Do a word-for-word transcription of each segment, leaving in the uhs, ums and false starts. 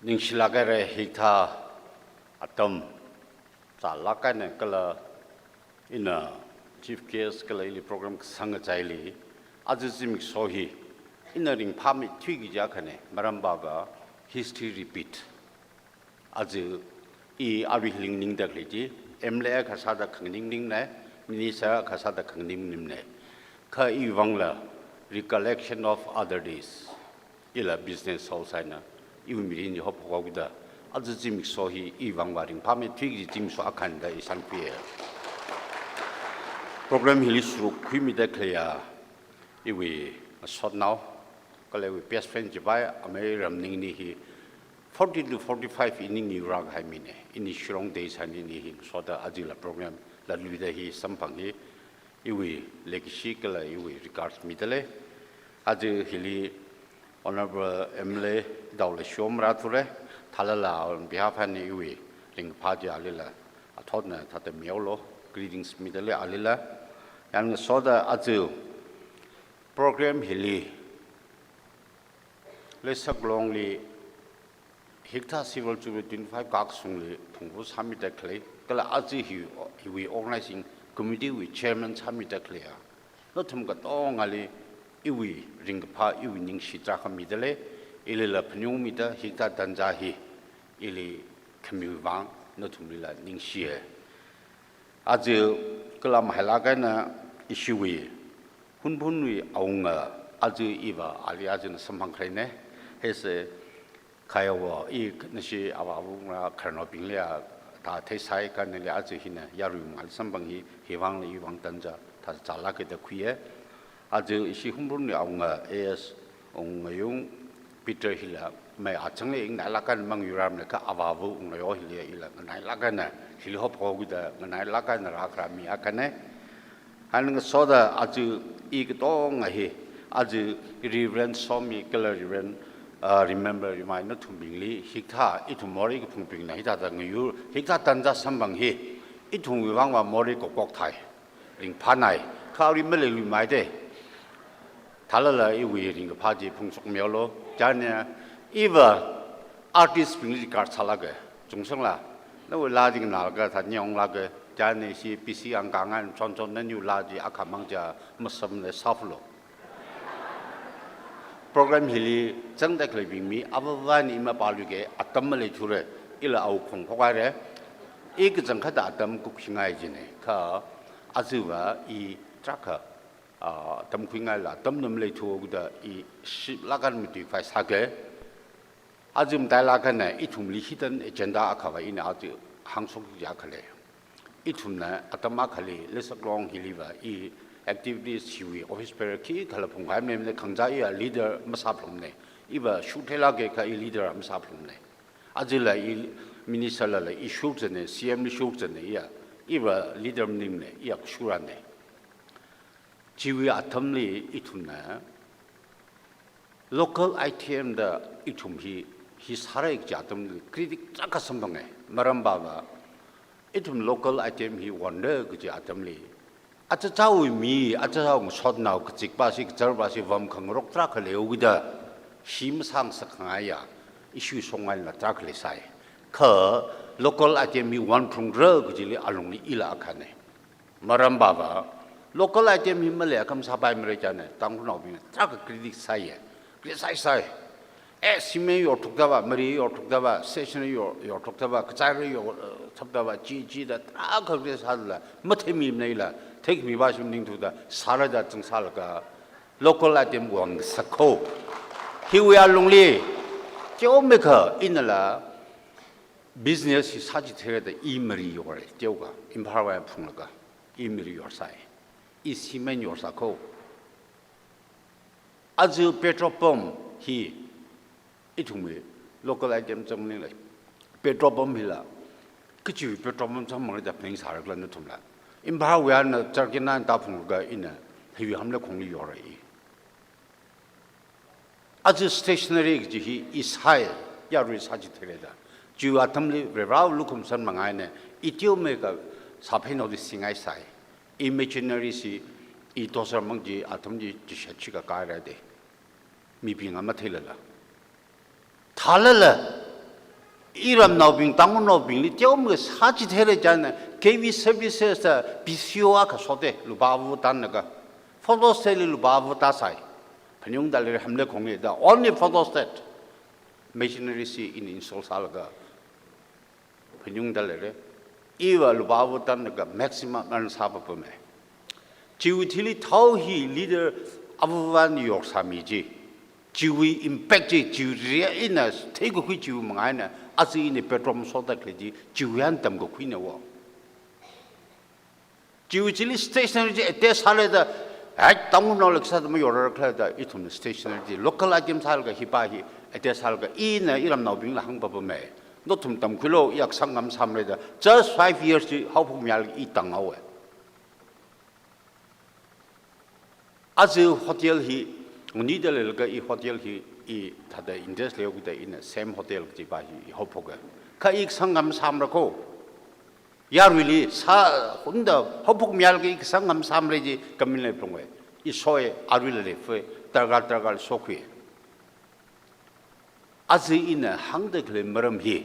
Ningshilāk haira hikathā atam zālāk eina kala ina chief guest kala ili program kasang kachaili, aja zimiksho hi ina ringphāmeithui kaji akhana, maram pava history repeat. Aja i arui hili nganingda khalei chi, M L A akha sāda khanganing maningmana, minister akha sāda khanganing maningmana. Kha iwui vangla recollection of other days. Ila business house eina iwui mirin hi haophok haokida, aja zimiksho hi iwui vangva ringphāmeithui kaji zimiksho akhana da i sāngpiya. Program hili sāruk khuimida khaleiya iwui ngasotnao kala iwui best friend chipai, amei Ramningni hi forty to forty-five ini ngiura kahai mina. Ini Shillong days eina ini hi ngasoda ajala program latluida hi samphang hi iwui legacy kala iwui regards midalei. Aja hili Honorable M L A Daolei Shom rāthure, thālala on behalf eina iwui ringkaphā chi alila athotna thāda mihaolu, greetings midalei alila. Yang ngasoda aja program hili Leisaklongli hikathā Silver Jubilee twenty-five kakasungli phungvu sāmida khalei, kala aja hi, hiwui organizing committee wui chairman sāmida khaleiya nathum katongali iwui ringkaphā, iwui ningshi tarākha midalei, ilila phaningung mida hikathā tanja hi ili khamiwui vang nathumlila ningshiya. Aja kala mahailāk eina ishiwui Hunphunwui awunga aja iva ali ajana samphang khaleina. Hise khayāva i nashi avāva ngarā khararnaobingli a thā theisai kanali aja hina yarui mali samphang hi, hiwui vangla iwui vang tanja thāda zālāka da khuiya. Aja ishi Hunphunwui awunga A S Ungayung Peter hila mei achangli nganailāk eina mangyurarmana, kha avāva Ungayo hili ila nganailāk eina hili haophok haokida nganailāk eina rākharā mi akhana. Hāng ngasoda aja i katonga hi, aja Reverend Somi kala Reverend, ah, Remember Rimai nathumbingli hikathā ithum morei kaphungbingna hithāda ngayur, hikathā tanja samphang hi ithumwui vangva morei kokok thai, ringphānai, kha arui maleiluimaida. Thālala iwui ringkaphā chi phungshokmihaolu. Chieina iva artist bingli regard sālaga, Chungsangla, nawui laa chi nganālaga thāda nyonglāka, chieina ishi P C Angkang eina chonchonna nawui laa chi akhamang chi masamla sāphulu. Program hili zangda khaleibing mi avāvana i mapāluika, atam maleithura, ila awui khong phokhaira. I kachangkhatta atam kukhingai jina, kha ajava i tarākha, ah, atam khuingaila atamna maleithu haokida i shiplāk eina matuikhavai sāka. Aja matailāk eina ithumli hidden agenda akhava ina aja hāngshok kaji akha lei. Ithumna atam akhali Leisaklong hiliva i activities hiwui office bearer khikhala phungkahai maningmana, khangachā iya leader masāphalungmana. Iva shurtheilaga kha i leader masāphalungmana. Ajala i minister lala i shurchana, C M li shurchana iya, iva leader maningmana, iya kashurana. Chiwui atamli ithumna local item da ithum hi, hi sāra kaji atamli critic tarākha samphanga. Maram pava ithum local item hi wonra kaji atamli, achichāwui mi, achichāwui ngasotnao kachikpa si, kacharpa si, vam khangarok tarākha leihaokida, hi masāngasak khangaiya, issue shokngaila tarākha leisai. Kha local item hi wonphalungra kajili alungli ila akhana. Maram pava local item hi maleiakha masāpaimara, chieina Tangkhulnaobingna tarākha critic sāya, criticise sāya. Eh, cement yorthuktava, mari yorthuktava, stationery yor, yorthuktava, kachai yor, eh, thaptava, chi, chi da tarākha criticise sālala matheimimana ila, theikhamipā shim ningthuda sāra da zangsālaga local item wongngasak haowa. Hiwui alungli teomeikha inala business hi sāchitheira da i mari yora, teokha Imphal wui phunglaga i mari yorsai, i cement yorsak haowa. Aja petrol pump hi ithumwui local item zangmaningla, petrol pump hila kachiwui petrol pump zangmara da phaningsāra khala nathumla. Imphal wuina jerrycan eina tāphunglaga ina hiwui hamle khongli yora i. Aja stationery kaji hi i sāi, yarui sāchitheira da. Chiwui atamli Varivarāwui lukhamashan mangā eina i teomeikha sāpheinaoli singngaisai. I machinery si i tosar mang chi atam chi chishat chikha kāhaira da, mibingna matheilala. Thālala Iramnaobing, Tangkhulnaobingli teomeikha sāchitheira china, K V services da P C O akha sote, lupā ava tanlaga. Photo state li lupā ava tāsai. Phaningungda leira, Hamleikhongli da, only photo state. Machineries hi ina install sālaga phaningungda leira. Iva lupā ava tanlaga maximum earn sāpapamei. Chiwui thili thao hi leader avāvana yorsāmi chi. Chiwui impact chi, chiwui ria ina theikakhui chiwui mangāna, aja ina petrol mashoda khalei chi, chiwui eina tamkakhuina wo. Chiwui chili stationery chi attach sālada, hai, Tangkhulnaoli kasā da mayorrar khala da, ithumna stationery chi local item sālaga hipa hi attach sālaga, ina iramnaobingla hāngpapamei. Nathum tamkhuilu, iya kasang ngamsāmara da, just five years chi haophokmilaga i tānghaowa. Aja hotel hi, nganida leilaga i hotel hi, i thāda interest leihaokida ina Sam Hotel kajipa hi i haophoka. Kha i kasang ngamsāmara ko. Yaruili sā hunda haophokmilaga i kasang ngamsāmara chi kamin leiphunga. I soi, aruila leifui, darkar darkar sokhui. Aja ina hāngda khalei maram hi,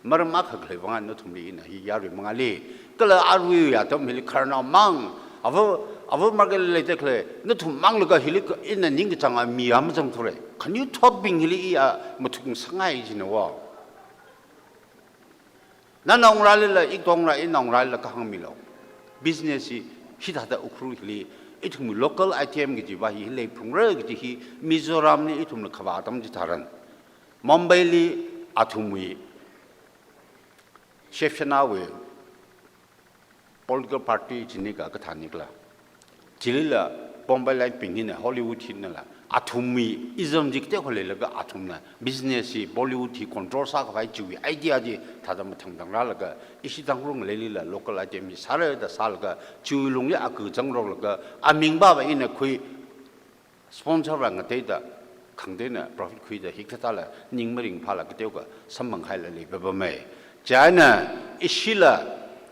maram akha khalei vang nathumli ina hi yarui mangāli, kala aruiwui atam hili khararnao mang, ava, ava market li leida khalei nathum manglaga hili ka-, ina ningkachānga mi ya mazangthura. Khanuithotbing hili iya mathukngasakngai jina wo. Nanaongarālila, ikatongarā, inaongarālila kahāng milu. Business hi, hithāda Ukhrul hili, ithumwui local item kajipa hi leiphungra kaji hi, Mizoramli ithumla khavā atam chitharan, Mumbaili athumwui Shiv Senawui political party chi nika kathā nikhala. Chilila Bombailite bing hina, Hollywood hinala, athumwui ism chi kateokha leilaga athumna business hi Bollywood hi control sākhavai chiwui idea chi thāda mathangthang rālaga, ishi Tangkhul ngaleilila local item hi sāra da sālaga, chiwui lungli aku zangroklaga, aming pava ina khui, sponsor va ngateida, khangateina profit khuida hikathāla ning maringphāla kateokha samphangkhaila leipapamei. China ishila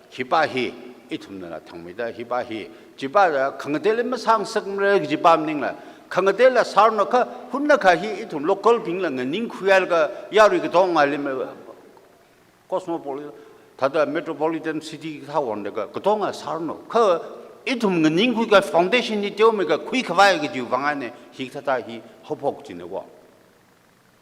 hipa hi ithumnala thangmeida hipa hi, chipa la khangateili masāngasakmara kajipa maningla, khangateila sāranu kha, hunakha hi ithum local bingla nganingkhuilaga yarui katongali ma-, cosmopolitan, thāda metropolitan city kathā wonlaga katonga sāranu. Kha ithum nganingkhuika foundation hi teomeikha khuikhavai kajiwui vang eina hikathā hi haophok jina wo.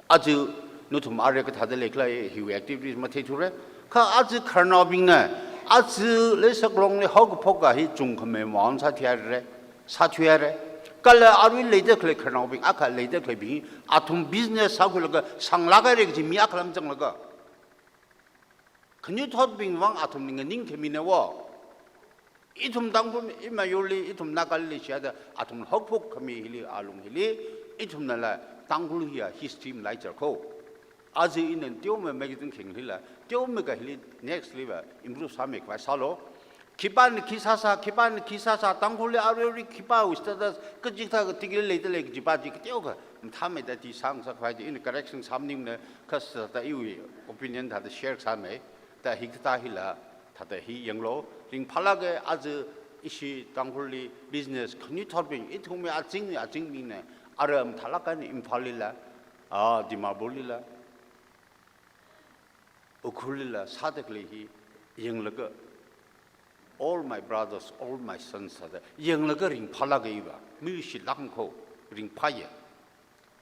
Aja nathum arui kathāda leikhala hiwui activities matheithura. Kha aja khararnaobingna, aja Leisaklongli haokaphok kaji hi chungkhamei maon sāthuihaira, sāthuihaira. Kala arui leida khalei khararnaobing, akha leida khaleibing, athum business sākhuilaga sanglāk haira kaji mi akhala mazanglaga. Khanuithotbing vang athumli nganingkhamina wo. Ithum Tangkhul, i mayurli, ithum Nagali leishida, athum haophok khami hili, alung hili, ithumnala Tangkhul hiya history malaichar ko. Aja ina teomei magazine kheng hila, teomeikha hili next level improve sāmeikhavai sālu. Khipāna khi sāsā, khipāna khi sāsā, Tangkhulli aruirui khipāwui status, kaji kathā katikli leida lei kajipa chi kateokha mathāmeida chi sāngasakhavai chi ina correction sāmaningmana, kha sāda iwui opinion thāda share sāmei, da hikathā hila, thāda hi yanglu, ringphālāka. Aja ishi Tangkhulli business khanuithotbing, ithumwui azing, azingbingna, ara mathālāk eina Imphalli la, ah, Dimapurli la, Ukhrulli la sāda khalei hi yanglaga, all my brothers, all my sons sāda yanglaga ringphālāka iva, mi shilāk ko, ringphāya.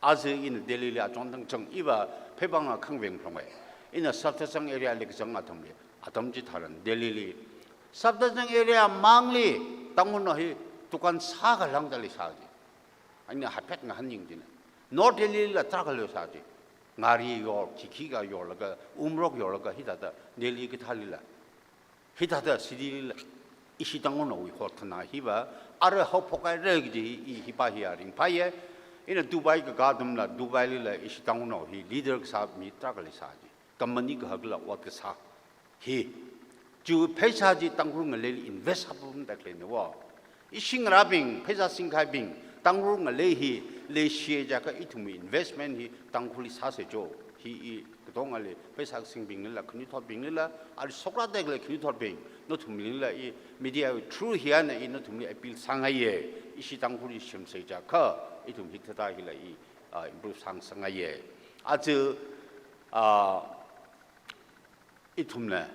Aja ina Delhili achon thangchang iva pheipānga khangveng phlonga. Ina Safdarjung area li kazang atamli, atam chitharan Delhili Safdarjung area mangli Tangkhulnao hi dukan sākha lāngda leisā ji. Ina haiphet ngahānying jina. North Delhila tarākha leisā ji. Ngari yor, khikhi kha yorlaga, umrok yorlaga, hithāda Delhi kathālila, hithāda citylila ishi Tangkhulnaowui hotkhanā hiva ara haophokhaira kaji hi, i hipa hiya ringphāya. Ina Dubai kakā atamla, Dubailila ishi Tangkhulnao hi leader kasā mi tarākha leisā ji. Company kahakla ot kasā. Hi, chi pheisā chi Tangkhul ngaleili invest sāpamda khaleina wo. Ishi ngarābing, pheisā singkahaibing, Tangkhul ngalei hi leishiya jiakha ithumwui investment hi Tangkhulli sāsa jo. Hi i katongali pheisā kasingbinglila, khanuithotbinglila, ali shokrāda khalei khanuithotbing, nathumlila i media through hi eina i nathumli appeal sāngaiya. Ishi Tangkhulli semsa jiakha, ithum hikathā hila i, ah, improve sāngasakngaiya. Aja, ah, Ithumna,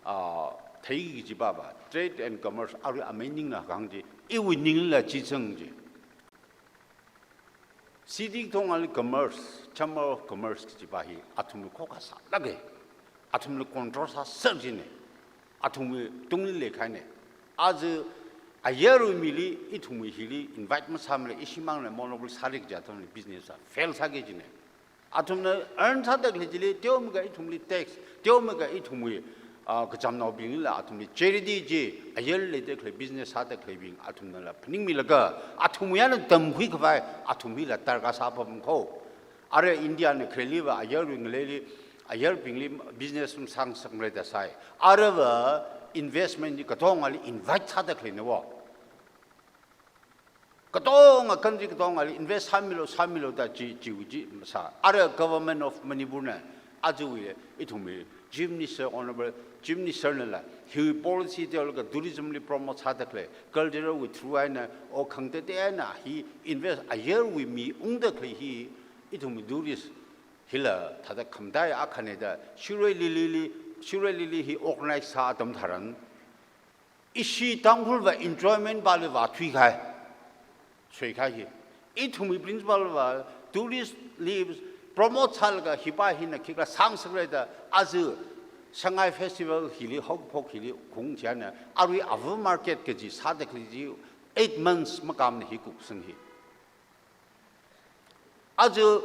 ah, theiki kajiva va, trade and commerce, arui amei ningna kang chi, iwui ningla chi chang chi. City katongali commerce, Chamber of Commerce kajiva hi, athumli khokha sālāka. Athumli control sāser jina. Athumwui tungli leikahaina. Aja ayarwui mili, ithumwui hili invite masāmala, ishimangna monopoly sāra kaja athumli business sā, fail sāki jina. Athumna earn sāda khalei chili, teomeikha ithumli tax, teomeikha ithumwui, ah, kachamnaobinglila athumli charity chi, ayarli leida khalei business sāda khaleibing, athumnala phaningmilaga, athumwui eina tamkhui khavai, athum hila darkar sāpam kho. Ara India na khareliva ayarwui ngaleili, ayarbingli business masāngasakmara da sai. Arava investment chi katongali invite sāda khaleina wo. Katonga country katongali invest sāmilu, sāmilu da chi, chiwui chi masā. Ara Government of Manipur na, ajawui ithumwui Chief Minister, Honorable Chief Minister nala, hi policy teolaga tourism li promote sāda khalei, cultural wui through eina, o khangatei eina, hi invest ayarwui mi ungda khalei hi, ithumwui tourist hila, thāda khamataiya akhana da, Shirui Lily li, Shirui Lily hi organize sā atam tharan, ishi Tangkhulva enjoyment vali vāthuikahai, soikahai hi. Ithumwui principle va tourist li promote sālaga hiva hina khikha sāngasakra da aja Sangai Festival hili, haokaphok hili, khaung china, arui ava market kaji sāda khalei chi eight months makāmana hi kukasang hi. Aja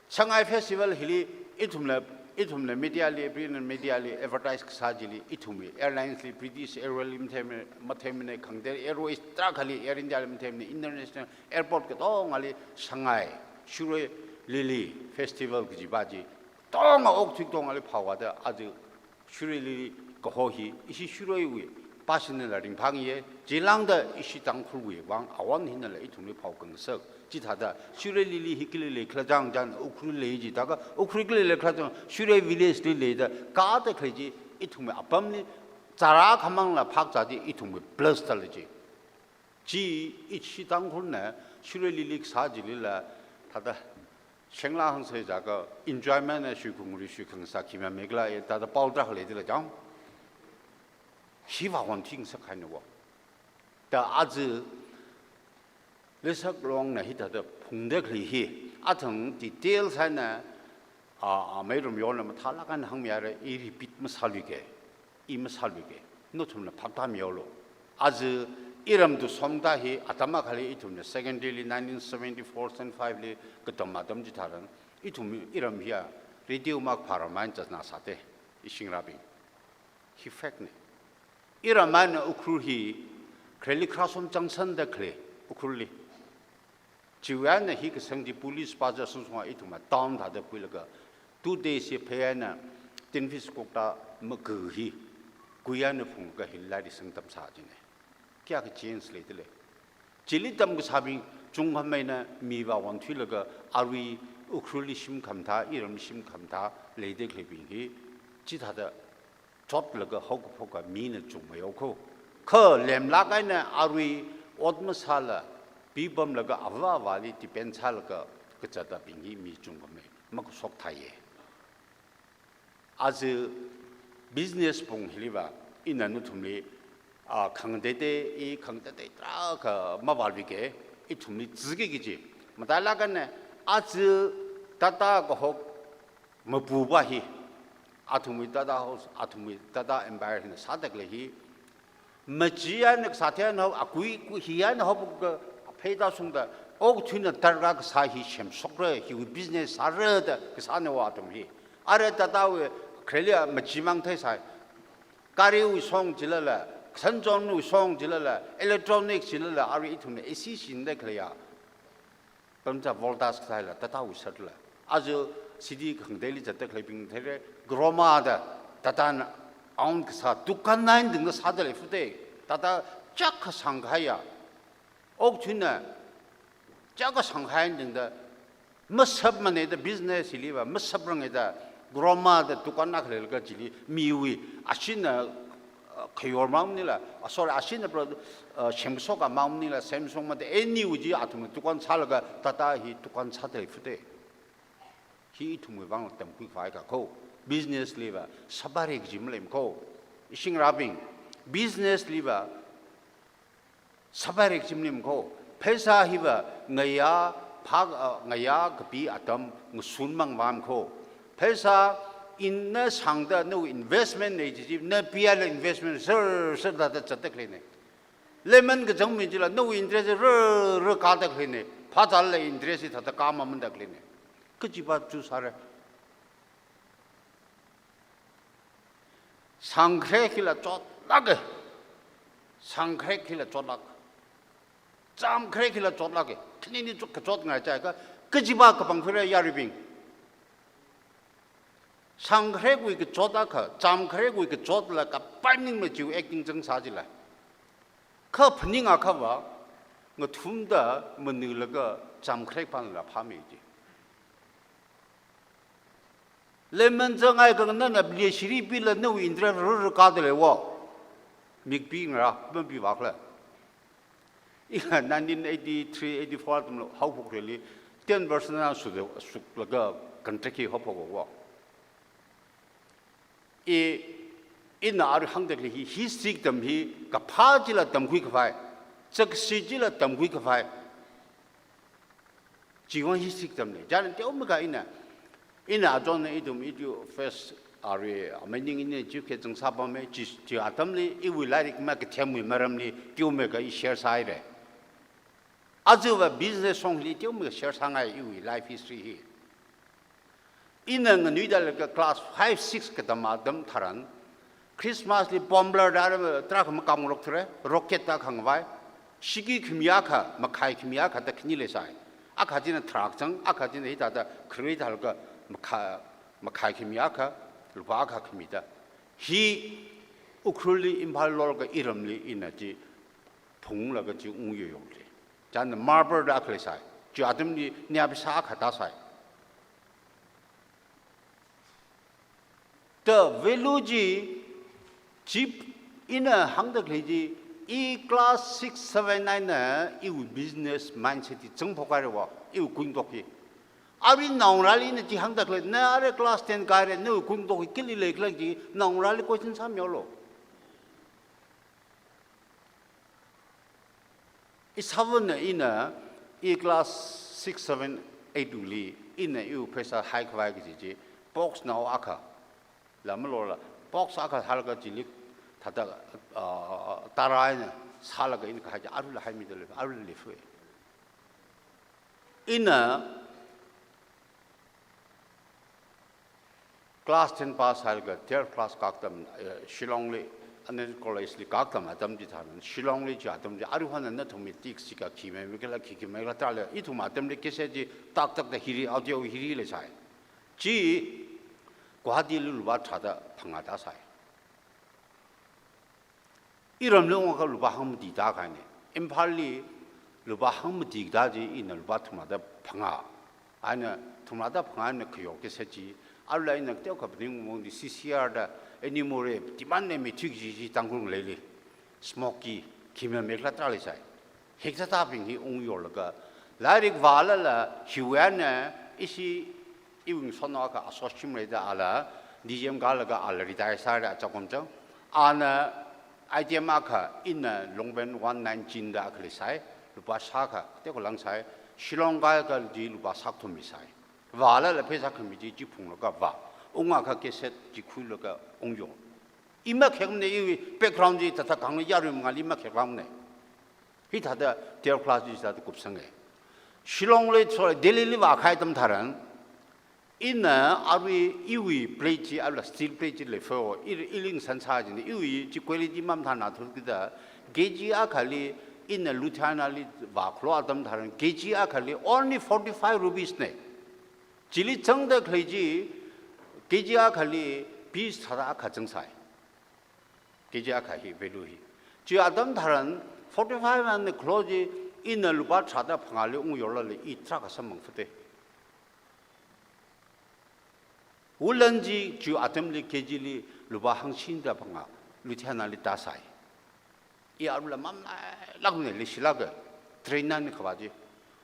Sangai Festival hili ithumla, ithumla media li, print media li advertise kasā chili, ithumwui airlines li, British Airways li matheimana, matheimana, khangatei airways tarākhali, Air India li matheimana, international airport katongali Sangai, Shirui Lily Festival kajiva chi, katonga okathui katongali phaoda aja Shirui Lily kaho hi, ishi Shiruiwui pāshinala ringphānga, chilāngda ishi Tangkhulwui vang awon hinala ithumli phao khangasak. Chithāda Shirui Lily hi kali leikhala chang chang, Ukhrul lei jida kha, Ukhrul kali leikhala chang, Shirui village li leida, kada khalei chi ithumwui apamli, zara khamangla phakzā chi ithumwui plus tala chi. Chi ishi Tangkhulna Shirui Lily kasā chilila, thāda, shengla hāngsa jiakha enjoyment na shuikhungri shuikhangasā khi mamekla e, thāda pao tarākha leidala chang. Hiva hon thing sākahaina wo. Da aja Leisaklongna hithāda phungda khalei hi, athang details eina, a, a, Meirum yona mathālāk eina hāngmihaira, i repeat masāluike, i masāluike, nathumna phaptāmihaolu. Aja iram tu somda hi, atam akhali ithumna secondary li nineteen seventy-four, seventy-five li katam atam chitharan, ithum iram hiya radio makaphā ram eina zatna sāte, ishingrabing. Hi fact na. Iram eina Ukhrul hi, khareli khararsom changshanda khalei, Ukhrulli. Chiwui eina hi kasang chi police pāza sungsunga ithumna town thāda khuilaga, two days hi phei eina tin fish cook da maga hi, kui eina phunglaga hili lairik sangtam sā jina. Kayākha change leidalei. Chili tamkasābing chungkhameina miva wangthuilaga arui Ukhrulli shim khamathā, iramli shim khamathā leida khaleibing hi, chithāda chotlaga haokaphoka mina chungmeihaokho. Kha lemlāk eina arui ot masāla, pipamlaga ava avāli depend sālaga kazatabing hi mi chungkhamei makashok thāye. Aja business pung hiliva, ina nathumli, a, khangateitei, i khangateitei tarākha mavāluike, ithumli ziki kaji. Matailāk eina, aja Tata kahok mapuva hi, athumwui Tata House, athumwui Tata Empire hina sāda khalei hi, machi eina kasā theinao, akui, kui hi eina haophok ka, pheida sungda, okathuina darkar kasā hi semshokra, hiwui business sāra da kasāna wo athum hi. Ara Tatawui khareli machimang theisai. Gariwui shong chilala, sanchonwui shong chilala, electronic chilala, arui ithumna A C shinda khaleiya. Pamcha Voltas kasāla, Tatawui sātla. Aja city khangateili zatda khaleibing theira, Croma da, Tatana own kasā dukan nine dingda sāda leifute. Tata chak kasang kahaiya. Okathuina chak kasang kahai dingda, masāpmana da business hiliva, masāpranga da, Croma da dukan akha leilaga chili, miwui, ashina, uh, khayor mamanila, uh, sorry, ashina pro-, uh, semshoka mamanila, Samsung mada, anywui chi athumna dukan sālaga, Tata hi dukan sāda leifute. Hi ithumwui vang tamkhui khavai kakho. Business liva sāpairai kaji maleimana ko. Ishingarābing, business liva sāpairai kaji maleimana ko. Pheisā hiva ngayā phak, ah, ngayā kapi atam ngasun mangvāmana ko. Pheisā ina sangda nawui investment nei jiji, na piala investment sir sir da da zatda khaleina. Lemon kachang mi jila nawui interest rr rr kāda khaleina. Phazāla interest thāda kāmamanda khaleina. Kajiva chu sāra. Sangkhare khila chotlāka. Sangkhare khila chotlāk. Chāmkhare khila chotlāka. Khanini chuk kachot ngai chai ka. Kajiva kapangphira yaruibing. Sangkharewui kachot akha, chāmkharewui kachotla kapai maningmana chiwui acting zangsā jila. Kha phaning akhava, ngathumda maninglaga chāmkhare phanla phāmei ji. Lemon zangai kang nana bli shiri pila nawui interest rr rr kāda leiwo. Mik pi ngarā, mapi vākhala. Ina nineteen eighty-three eighty-four atamlo haophok reli, ten percent na suda, suklaga contract hi haophok wo. I, ina arui hāngda khalei hi, history katam hi, kaphā chila tamkhui khavai, chākshi chila tamkhui khavai. Chiwui history katamna. Chieina teomeikha ina, ina achonna ithum, ithu first arui, amei ning ina chief guest zangsā pamma, chi, chi atamli, iwui lairik makathemwui maramli, teomeikha i share sāhaira. Aja va business shongli teomeikha share sāngai iwui life history hi. Ina nganuida laga class five, six katam atam tharan, Christmas li bomb blast da tarākha makāmngarok thura, rocket da khangvai, shiki khami akha, makhai khami akha da khani leisai. Akha china tharak zang, akha china hithāda kharei thālaga makha-, makhai khami akha, lupā akha khami da. Hi Ukhrulli Imphal lorga iramli ina chi phunglaga chi ungyoyong li. Chieina marble da khaleisai. Chi atamli nia pheisā akha tāsai. The value chi, chi ina hāngda khalei chi, i class six, seven, nine na iwui business mindset hi zangphok haira wa, iwui kuingatok hi. Arui naongarāli ina chi hāngda khalei, na arui class ten kāhaira, nawui kuingatok hi khili leikhala chi, naongarāli question sāmihaolu. Ishāvana ina, i class six, seven, eight wuili, ina iwui pheisā haikhavai kaji chi, box nao akha, la malorla, box akha halaga chili, thāda, ah, tara ina, sālaga ina kahai chi, aruila haimida lei, aruila leifui. Ina, class ten pass hailaga twelve class kākatam, eh, Shillong li, Anand College li kākatam atam chitharan, Shillong li chi atam chi, aruihon nathumwui tik sika khi memeikhala, khi khi meikhala tarāla, ithum atamli cassette chi taktakda hiri, audio hiri leisai. Chi Guwahati li lupā tharāda phangā tāsai. Iramli ungakha lupā hangmati tākahaina. Imphal li lupā hangmati katā chi ina lupā thumrāda phangā. Ina thumrāda phangā ina khayo cassette chi. Aruila ina teokha phaning mongdi C C R da, Annie Murray, demand eina mithui kaji chi Tangkhul ngaleili. Smoky, khi memeikhala tarā leisai. Hikathābing hi ungyorlaga, lairik vālala, hiwui eina, ishi, iwui ngasotnao akha Asoshim leida ala, D J M kālaga ala retire sāra achakum chang. Ana, item akha, ina Longben one nineteen da akha leisai, lupā shākha, teokha langsai, Shillong kālaga chi lupā shākathum misai. Vālala pheisā khami chi, chi phunglaga vā. Ungakha cassette chi khuilaga ungyo. I makhekmana, iwui background chi thāda khangai yarui mangāli makhekmana. Hithāda twelve class chi thāda kupsanga. Shillong li, sorry, Delhi li vākahai atam tharan, ina arui iwui plate chi, aruila steel plate chi leifo, i, ili ngasān sā jina, iwui chi quality mamathāna thukida, K G akhali, ina Ludhiana li vākhalo atam tharan, K G akhali only forty-five rupees na. Chili zangda khalei chi, K G akhali piece tharā akha zangsai. K G akha hi value hi. Chi atam tharan forty-five eina khalo chi ina lupā tharāda phangāli ungyorlala i tarākha samphangphate. Woolen chi, chi atamli K G li lupā hangshida phangā, Ludhiana li tāsai. I aruila mamalailākmana, leishilāka, train na ni khavā chi.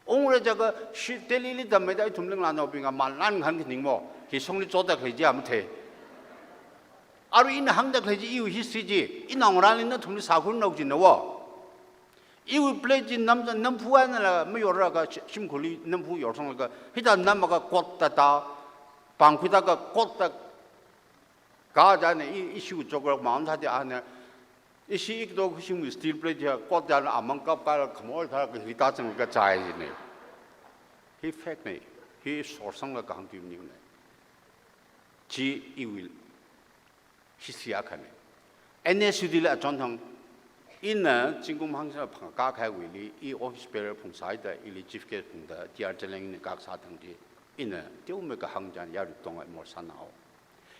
Ungra jiakha shi Delhi li tammeida ithum linglānaobing a malan khan khaningmo, hi shongli chotda khalei chi a mathei. Arui ina hāngda khalei chi iwui history chi, inaongarāli nathumli sākhuinao jina wo. Iwui plate chi nam, namphā einala mayorlaga shi-, shimkhurli namphā yorsanglaga, hithāda namlaga kotda tā, pāngkhuida kotda kā chieina i, ishiwui choker mama sāda ana, ishi ikto khuishimwui steel plate chi kotda ana amang kapkālaga khamor thālaga hithāda zanglaga chai jina. Hi fact na, hi sorsanglaga kahāng tui maningmana. Chi iwui history akhana. N S U D li achon thang, ina zingkum hangsa phangā kahaiwuili, i office bearer phungsāda, ili chief guest phungda, T R Challengna kakasā thang chi, ina teomeikha hāng chieina yarui tongli morsānao.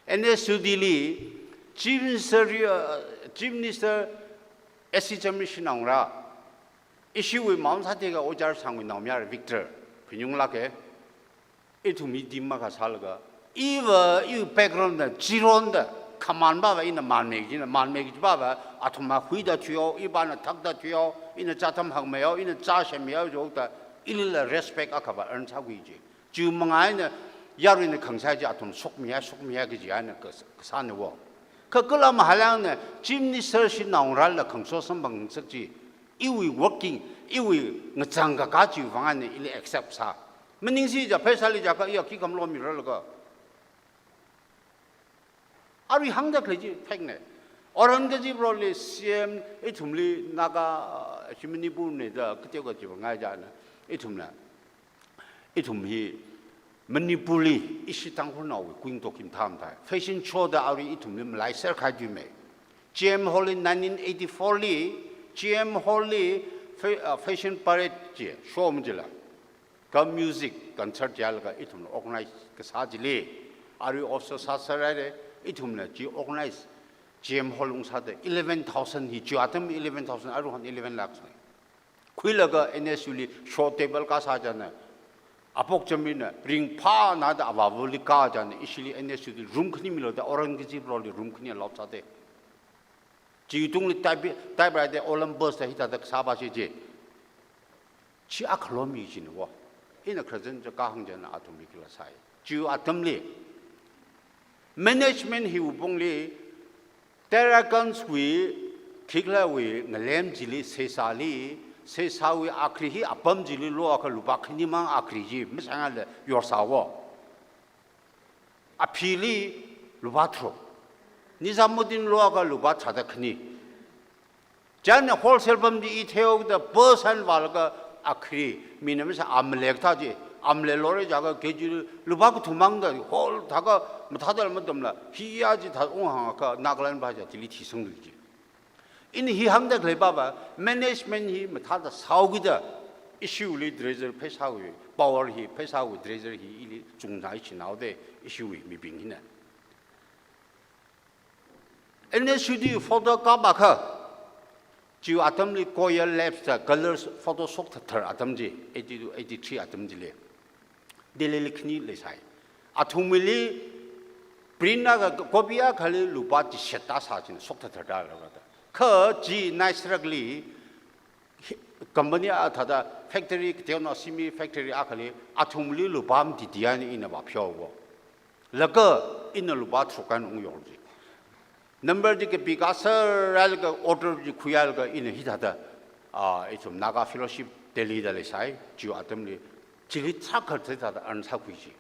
N S U D li, Chief Minister, uh, Chief Minister S C Chamrish naongarā, ishiwui mama sāda kha Ojar Sangwui naomayara Victor, phenyunglāka, ithum hi team akha sālaga, iva, iwui background na, chironda, khamān pava ina mānmei kajina, mānmei kaji pava, athumva huida thuihaowa, ivana thakda thuihaowa, ina chātham hāngmeihao, ina chāshemmeihaowa jida, ilila respect akhava earn sākhui ji. Chiwui manga eina, yaruina khangasai chi athum shokmihai, shokmihai kaji eina kas-, kasāna wo. Kha kala mahalangna, Chief Minister shi naongarāla khangaso samphang ngasak chi, iwui working, iwui ngachang kakā chiwui vang eina ili accept sā. Maningsi ja, pheisāli ja kha iya khi khamlo miralaga. Arui hāngda khalei chi fact na. Aurangzeb roli C M ithumli Naga, uh, shi Manipur na da kateokha chiwui vang eina chieina. Ithumna. Ithum hi Manipurli ishi Tangkhulnaowui kuingatok hi mathāmei. Fashion show da arui ithumli malaiser kahai tui mei. G M Hall li nineteen eighty-four li, G M Hall li fa-, uh, fashion parade chi show majila. Kha music concert jilaga ithumna organize kasā chili. Arui officer sāsāra re, ithumna chi organize G M Hall ungsāda eleven thousand hi, chi atam eleven thousand, aruihon eleven lakhs na. Khuilaga N S U li show table kasā chieina, Apok Jamir na ringphāna da avāvali kā chieina, ishili N S U li room khani milu da Aurangzeb roli room khani allot sāda. Chitungli type, typewriter, Olympus da hithāda sāpa chi chi. Chi akha lo mi jina wo. Ina khrajan cha kahāng chieina athumli khila sai. Chi atamli management hiwui pongli, Terra Ganj wui, khikhalawui ngalem chili, seisāli, seisāwui akhri hi apam chili lo akha lupā khani mang akhri chi, masangala yorsā wo. Aphili lupā tharuk. Nizamuddin lo akha lupā tharāda khani. Chieina wholesale pam chi i theoda percent vālaga akhri, mina masā amlek thā chi, amlek lore jiakha kg lupā kathum mang da whole thākha mathāda matamla, hiya chi thā unghāngakha Nagaland va ja chili thisang lui chi. Ina hi hāngda khalei pava, management hi mathāda sāhaokida, ishiwuili dredger pheisāwui, power hi, pheisāwui dredger hi ili chungzai chinaoda, ishiwui mibing hina. N S U D photo kapakha, chi atamli Koyal Labs da colors photo shokthāthar atam chi, eighty-two, eighty-three atam chili. Delhi li khani leisai. Athumwuili print akha, copy akhali lupā chishat tāsā china shokthāthar da lāra da. Kha chi Naisharak li hi-, company a thāda factory, kateonao simi factory akhali athumli lupā mati tiyan ina vāpheowa. Laga ina lupā tharuk eina ungyor ji. Number chi kapi kasār hailaga order chi khuihailaga ina hithāda, ah, ithum Naga Fellowship Delhi da leisai, chi atamli, chili tharākha hithāda earn sākhui ji.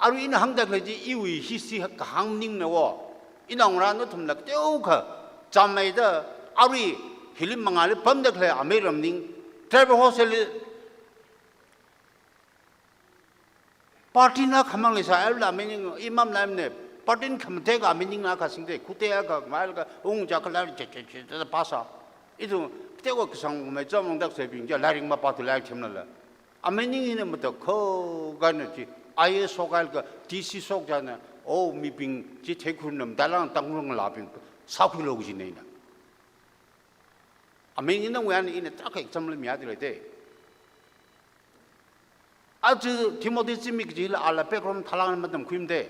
Arui ina hāngda khalei chi iwui history kahāng maningmana wo. Inaongarā nathumla kateokha chāmmeida arui hili mangāli pamda khalei amei ramning, tribal hostel li party na khamang leisā, aila amei ning, imam laimne, party na khamateka amei ningna kasingda, khute akha, mailakha, ung ja khala, che, che, che, che, pasa. Ithum, kateokha kasang mei chāmang dak sebing ja, lairik mapāthu lairik themlala. Amei ning hina matakhok kahaina chi, I A S shokhailaga, D C shok chieina, o mibing chi theikhuinam, dalang tangrung labing, sākhuilu kajina ina. Amei ningna wui eina ina tarākha example miya di leida. Aja Timothy Zimik chila ala background thalang matamkhuimada.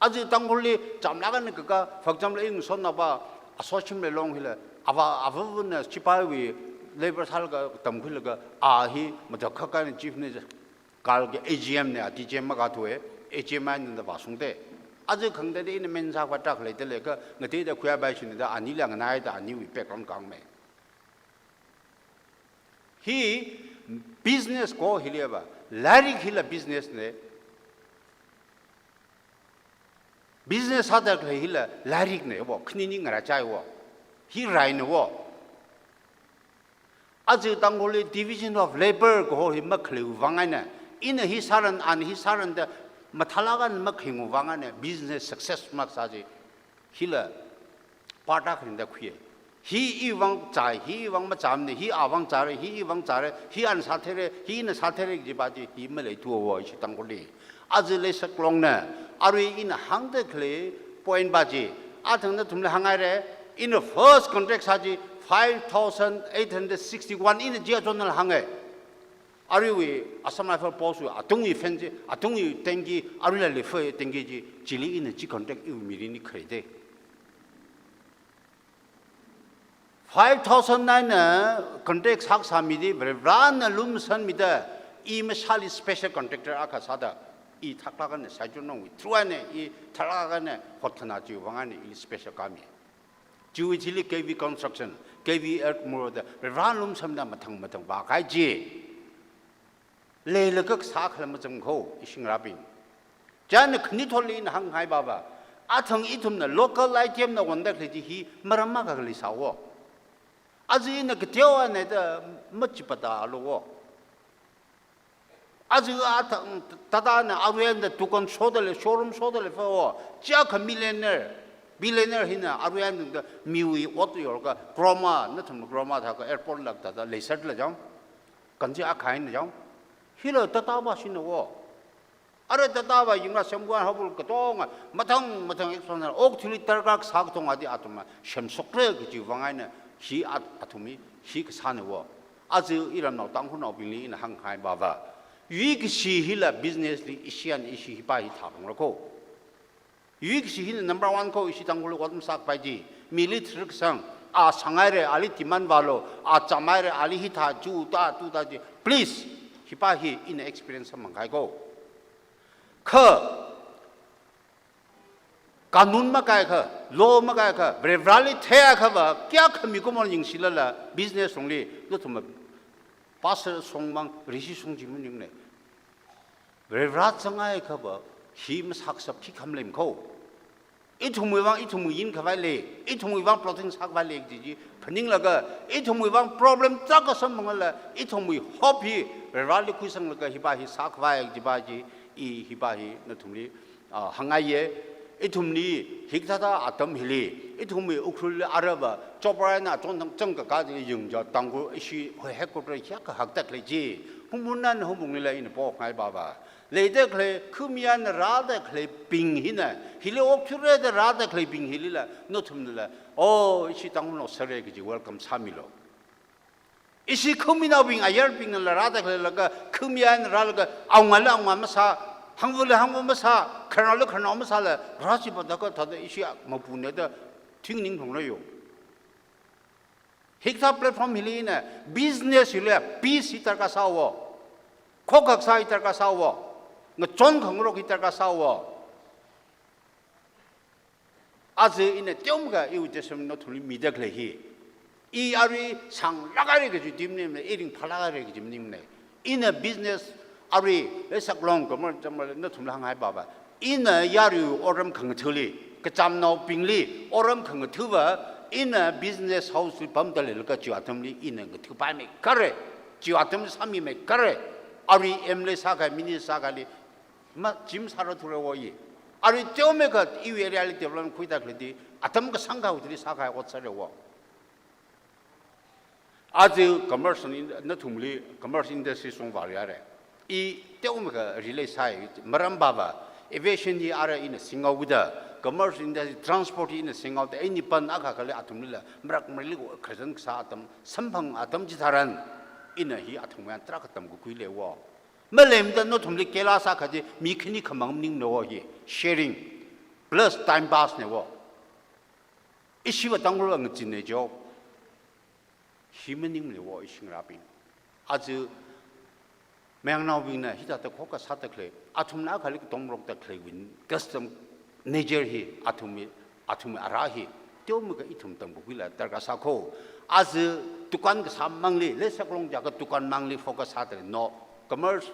Aja Tangkhulli chāmlāk eina kaka, for example, ing son napa, asoshim leilong hila, ava, avavana sipaiwui labour sālaga tamkhuilaga, a hi matakhok kahaina chief minister, kal ke A G M na, a D G M makathuwa, A G M eina da vāshungda. Aja khangatei ina main sākhavai tarākha leidalei kha ngateida khuiya bai shina da anila nganai da aniwui background kangmei. Hi business ko hiliva, lairik hila business ne. Business sāda khalei hila lairikne wo, khanini ngarāchai wo. Hi raine wo. Aja Tangkhulli division of labor kaho hi makhalei vang eina, ina hi sāran, ana hi sāran da mathālāk eina makhaing vang eina business success masāchi. Hila part akha eina da khuiya. Hi iwui vang zai, hi iwui vang mazamne, hi awui vang zare, hi iwui vang zare, hi ana sātheire, hi ina sātheire kaji pa chi hi maleithu wo ishi Tangkhulli. Aja Leisaklongna, arui ina hāngda khalei point pa chi, athang nathumli hānghaire, ina first contract sā chi five thousand eight hundred sixty-one, ina chi achonnala hānge. Aruiwui Assam Rifle Post wui atungwui fence chi, atungwui tanki, aruila leifei tanki chi, chili ina chi contract iwui mirinli kharei de. Five thousand nine na contract sākasā mi chi, Varivarana lumashanmida, i mashāli special contractor akha sāda, i thaklāk eina Saichanwungwui through eina, i thaklāk eina hotkhanā chiwui vang eina ili special kāmi. Chiwui thili K V Construction, K V Earth Mover da, Varivara lumashanmida mathang mathang vākahai chi. Leilaga kasā khala mazang kho, ishi ngarābing. Chieina khanithotli ina hānghai pava, athang ithumna local item na wonda khalei chi hi maram akha khalei sā wo. Aja ina kateowa eina da machipata lo wo. Aja athang Tata na arui eina dukan shodalei, showroom shodalei fa wo. Chiakha millionaire, billionaire hina arui eina da miwui ot yorka, Croma, nathum Croma thākha airport lak Tata leisatla jang. Kanji akha eina jang. Hila Tata pa shina wo. Arui Tata pa yingra semkhuiya haophokli katonga, mathang mathang expansion, okathuili darkar kasā katonga chi athumna semshokra kajiwui vang eina hi at-, athumwui hi kasāne wo. Aja iramnao Tangkhulnaobingli ina hānghai pava, yuikashi hila business li ishi eina ishi hi pa hi thāphangra kho. Yuikashi hina number one kho ishi Tangkhulli ot masākapai chi. Mili tharkasang, a sanghaire, ali demand vālu, a zamhaire, ali hithā chu ta tu ta chi. Please, hi pa hi ina experience sāmangkahai kho. Kha, kanun makahai kha, law makahai kha, Varivarali theiakha va, kayākha mikumona yingshilala, business lungli, nathumva, pastor song mang, rishi song chi maningne. Varivara zanghaiakha va, hi masākashap khikha maleimana kho. Ithumwui vang, ithumwui yin khavai lei, ithumwui vang plotting sākhavai lei kaji chi phaninglaga, ithumwui vang problem tarākha samphangla, ithumwui hope hi Varivarali khuisanglaga hi pa hi sākhavai kaji pa chi, i hi pa hi nathumli, ah, hāngngaiye. Ithumli hikathāda atam hili, ithumwui Ukhrulli arava, chopper eina achon thang chang kakā chi yangja Tangkhul ishi hoi headquarter hiyākha haktak lei chi. Humbunna Humbunglila ina pokngai pava, leida khalei, khami eina rāda khaleibing hina, hili okthuirada rāda khaleibing hilila, nathumnala, oh, ishi Tangkhulnao sāre kaji welcome sāmilu. Ishi khamināobing, ayarbingnala rāda khaleilaga, khami eina rālaga, awungala awunga masā, hangvali hangva masā, khararnaola khararnao masāla, rāsi pa thākha thāda ishi mapune da thingningphungra yo. Hikathā platform hili ina business hili peace hi darkar sā wo. Khokkha kasā hi darkar sā wo. Ngachon khangarok hi darkar sā wo. Aja ina teomeikha iwui testimony nathumli mida khalei hi, i arui sānglāk haire kaji chi maningne, i ringphālāk haire kaji maningne. Ina business arui, Leisaklong, Kamarcham, nathumla hānghai pava, ina yaruiwui otram khangathali, kachamnaobingli otram khangatha va, ina business house li pamda leilaga chiwui atamli ina ngathapaimei kare, chiwui atam sāmimei kare, arui M L A sākahai, minister sākahaili, ma, chi masāra thura wo i. Arui teomeikha iwui area li development khuida khalei chi, atam kasāngkha wuili sākahai ot sāra wo. Aja commerce in-, nathumli commerce industry song vāri haire. I teomeikha relay sāi, maram pava, aviation hi ara ina singhaoda, commerce industry, transport hi ina singhaoda, inipan akha khalei athumlila, marak marli khazan kasā atam, samphang atam chitharan, ina hi athumwui eina tarākha tamkakhui lei wo. Maleimada nathumli kela sākha chi, mi khani khamang maningne wo hi, sharing, plus time pass ne wo. Ishiva Tangkhul ngachinne jo. Hi maningne wo ishi ngarābing. Aja mayangnaobingna hithāda khokkha sāda khalei, athumna akhali katongrokda khaleiwui custom nature hi, athumwui, athumwui ara hi, teomeikha ithum Tangkhulwuila darkar sākho. Aja dukan kasā mangli, leisak long jiakha dukan mangli focus sāda no, commerce,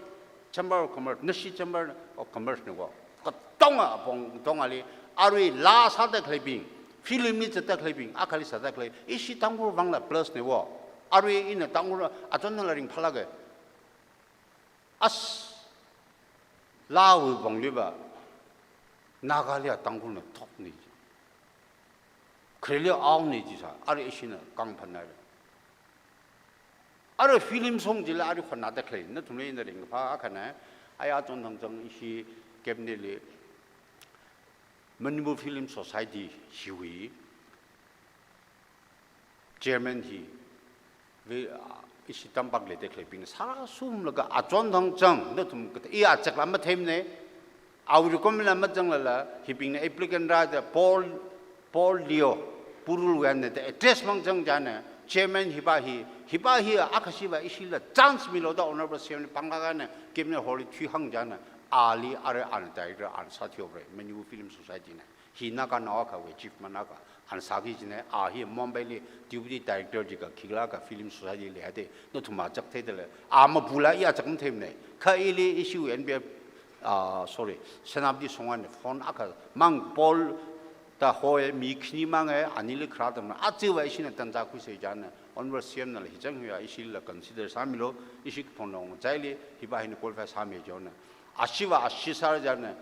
chamber of commerce, nashi chamber of commerce ne wo. Katonga apong katongali, arui laa sāda khaleibing, film li zatda khaleibing, akhali sāda khalei, ishi Tangkhul vangla plus ne wo. Arui ina Tangkhul achon nala ringphālāka. As, laawui vangli va, Nagalia Tangkhulna thotne ji, khareli aone jisā, arui ishina kangphanna re. Arui film song jila arui khonada khalei, nathumli ina ringphā akhana, aya chon thangchang ishi cabinet li Manipur Film Society hiwui chairman hi, ve, ah, ishi Tampak leida khaleibing sāra sumlaga achon thangchang, nathum kata, i achakla matheimane, awui recommend la mazanglala, hibingna applicant rāda Paul, Paul Leo, Purul Wen ne da address mangchang jiana, chairman hiva hi, hiva hi akashiva ishila chance milu da Honorable C M li pānglākana, cabinet hall li thuihāng jiana, ali arui ana director ana sāthuihaora, Manipur Film Society na. Hi Naganao akhawui achievement akha, ana sāki jina, a hi Mumbai li deputy director jiakha khikhala akha film society li hāda, nathum achak theidalei, a mapula i achak matheimane. Kha ili ishi N B F, ah, sorry, Senapati Songwan phone akha mang Paul da hoi mi khani mang e, anili kharā tamna, achiva ishina tanza khuisa jiana, Honorable C M nala hi chang hiya, ishila consider sāmilu, ishi phone long zaili, hiva hina qualify sāmi jona. Ashiva ashi sāra jiana,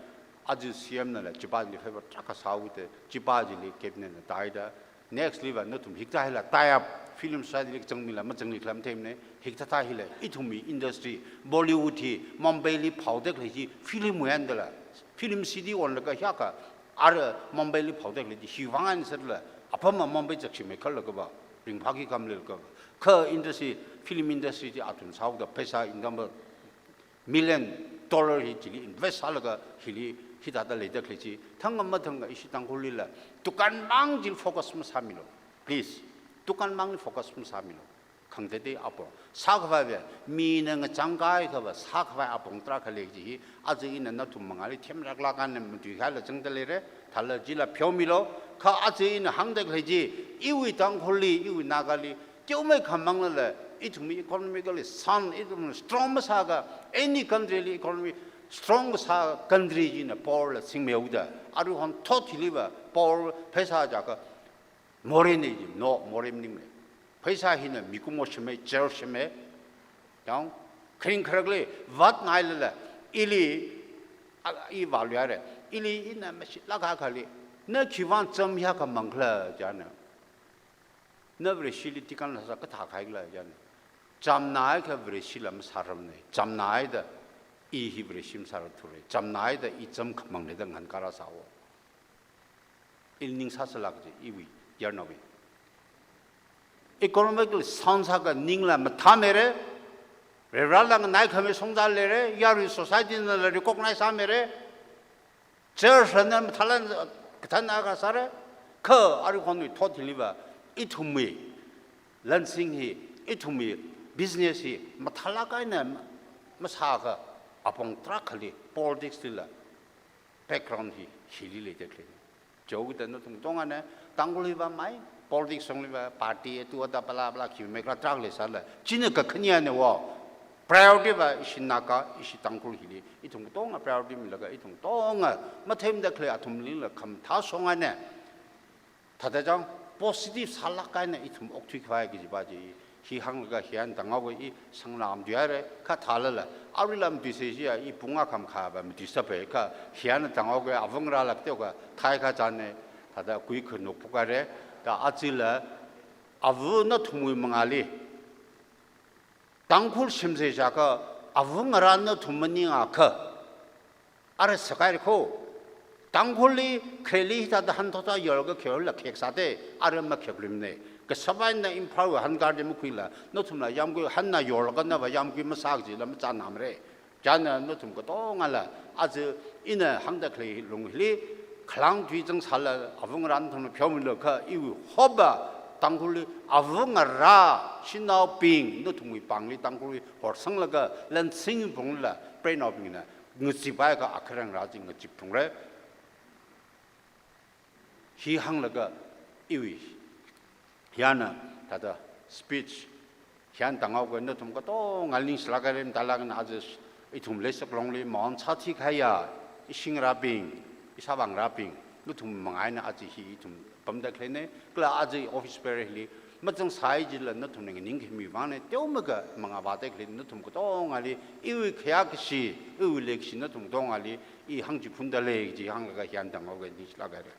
aja C M nala chipa jili favor tarākha sāhaoda, chipa jili cabinet na taida, next liva nathum hikathā hila tie up, film society li kachangmila mazangli khala matheimane, hikathā hila, ithumwui industry, Bollywood hi, Mumbai li phaoda khalei hi, film wui eina dala, film city onlaga hiyākha, ara Mumbai li phaoda khalei hi, hiwui vang eina sālala, apam ma Mumbai zakshimei khala kava, ringphāki khamlei kava. Kha industry, film industry chi athum sāhaoda, pheisā income million dollar hi chili invest sālaga hili hithāda leida khalei chi. Thangkha mathangkha ishi Tangkhullila dukan mang chili focus masāmilu. Please, dukan mangli focus masāmilu. Khangatei apong. Sākhavaiva, mina ngachang kaikhava sākhavai apong tarākha lei kaji hi, aja ina nathum mangāli themraklāk eina matuikhaila zangda leira, thāla chila pheomilu, kha aja ina hāngda khalei chi, iwui Tangkhulli, iwui Nagali, teomeikha manglala, ithumwui economically sound, ithum strong masākha, any country li economy strong kasā country china power la singmihaoda, aruihon thot hiliva power pheisā jiakha, morei ne ji, no, morei maningne. Pheisā hina mikumo shimei, chair shimei, yang, kharing kharakli, vātngailala, ili, a, i vāluihaira, ili ina mashitlāk akhali, na khiwuivang cham hiyākha mangkhala jiana. Na Vareshili tikan la sā kathā khaikhala jiana. Chamnakha Vareshila masārarmane. Chamnada i hi Vareshi masārar thura. Chamnada i cham khamangna da ngahānkara sāhaowa. Ili ning sāsālāk kaji, iwui yarnaowui. Economically sound sākha ningla mathāmeira. Rerala nganai khamei shongza leira. Yarui society nala recognize sāmeira. Church lana mathālāk kathānna kasāra, kha aruihonwui thot hiliva, ithumwui lansing hi, ithumwui business hi, mathālāk eina masākha apong tarākhali, politics lila, background hi, hili leida khalei. Chao kida nathum katongana, Tangkhul hiva mai, politics songliva, party atu ada pala pala khi mekra tarākha leisāla, china kakhanea ne wo. Priority va ishi Naga, ishi Tangkhul hili, ithum katonga priority milaga, ithum katonga matheimada khalei athumlila khamathā shongana. Thāda chang positive sālāk eina ithum okthui khavai kajiva chi, hi hānglaga hi eina tānghaoga i sanglām tuihaira, kha thālala, aruila matuisa jiya, i pung akha makhava matuisāpai, kha hi eina tānghaoga avangarāla teokha, thai kha chane, thāda kui khanuk phukhaira, da achila, ava nathumwui mangāli, Tangkhul shimsa jiakha, avangarā nathum maningakha, ara sākhaira kho. Tangkhulli khareli hithāda hanthotha yorlaga khayola kheksāda, ara makheklumne. Kasāvaina Imphal hāngarda makhuila, nathumla yāmgui hānna yorlaga nava yāmgui masā kajila machānāmara. Chieina nathum katongala, aja ina hāngda khalei lung hili, khalang tui zangsāla, avangarā nathumna pheomilu kha, iwui hope va, Tangkhulli, avangarā, shanaobing, nathumwui pāngli, Tangkhulli, horsanglaga, lansing phungla, preinaobingna, ngachip haiakha akharangarā chi ngachip phungra. Hi hānglaga iwui, hiyāna thāda speech hiyāna tānghaoga nathum katongali ningshilāk haira, mathālāk eina aja ithum Leishaklongli maon sāthi kahaiya, ishing rābing, ishāvāng rābing, nathum manga eina aja hi ithum pamda khaleina, kala aja office bearer hili mazangsai jila nathumna nganingkhami vāngna, teomeikha mangā vāda khalei nathum katongali iwui khayākashi, iwui leikashi nathum katongali i hāngchiphunda lei kaji hānglaga hiyāna tānghaoga ningshilāk haira.